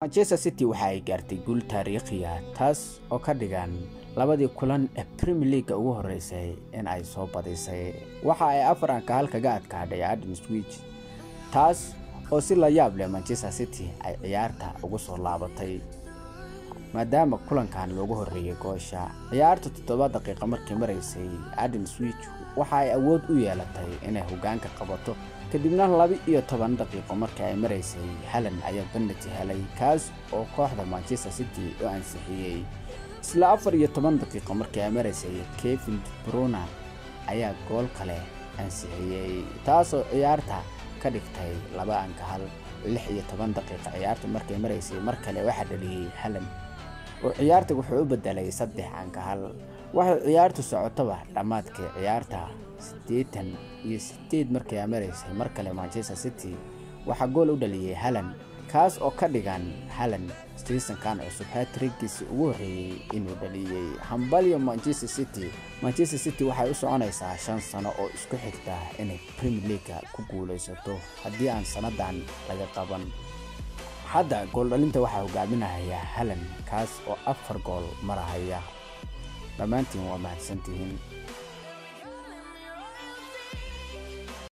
Manchester City waxa ay gaartay guul taariikhi ah, taas oo ka dhigan labadii kulan ee Premier League ugu horeysay in ay soo badisay. Waxa ay 4-1 kaga adkaadhay Ipswich, taas oo si la yaab leh Manchester City ay ciyaarta ugu soo laabatay, maadaama kulankan loogu horeeyay goosha. Ciyaarta 7 daqiiqo markii maraysay, Ipswich waxa ay awood u yeelatay inay hoggaanka qabato, kadibna 12 daqiiqo markii ay maraysay, Haaland ayaa penalty helay, kaas oo kooxda Manchester City u ansixiyey. Isla 14 daqiiqo markii ay maraysay, Kevin De Bruyne ayaa gool kale ansixiyey, taasoo ciyaarta ka dhigtay 2-1. 16 daqiiqo ciyaartu markay maraysay, mar kale waxaa dhaliyey Haaland oo ciyaarta wuxuu u bedelay 3-1. Waxay ciyaartu socotaba, dhammaadkii ciyaarta 88 markii ay maraysay, mar kale Manchester City waxaa gool u dhaliyey Haaland, kaas oo ka dhigan Haaland seasonkan cusub hat-trick-giisii ugu horreeyey inuu dhaliyey. Hambalyo Manchester City! Manchester City waxay u soconaysaa 5 sano oo isku xigta inay Premier League ku guuleysato haddii aan sanadan laga qaban. Hadda gooldhalinta waxaa hogaaminaya Haaland, kaas oo 4 gool marahaya. Dhammaantiin waa mahadsantihiin.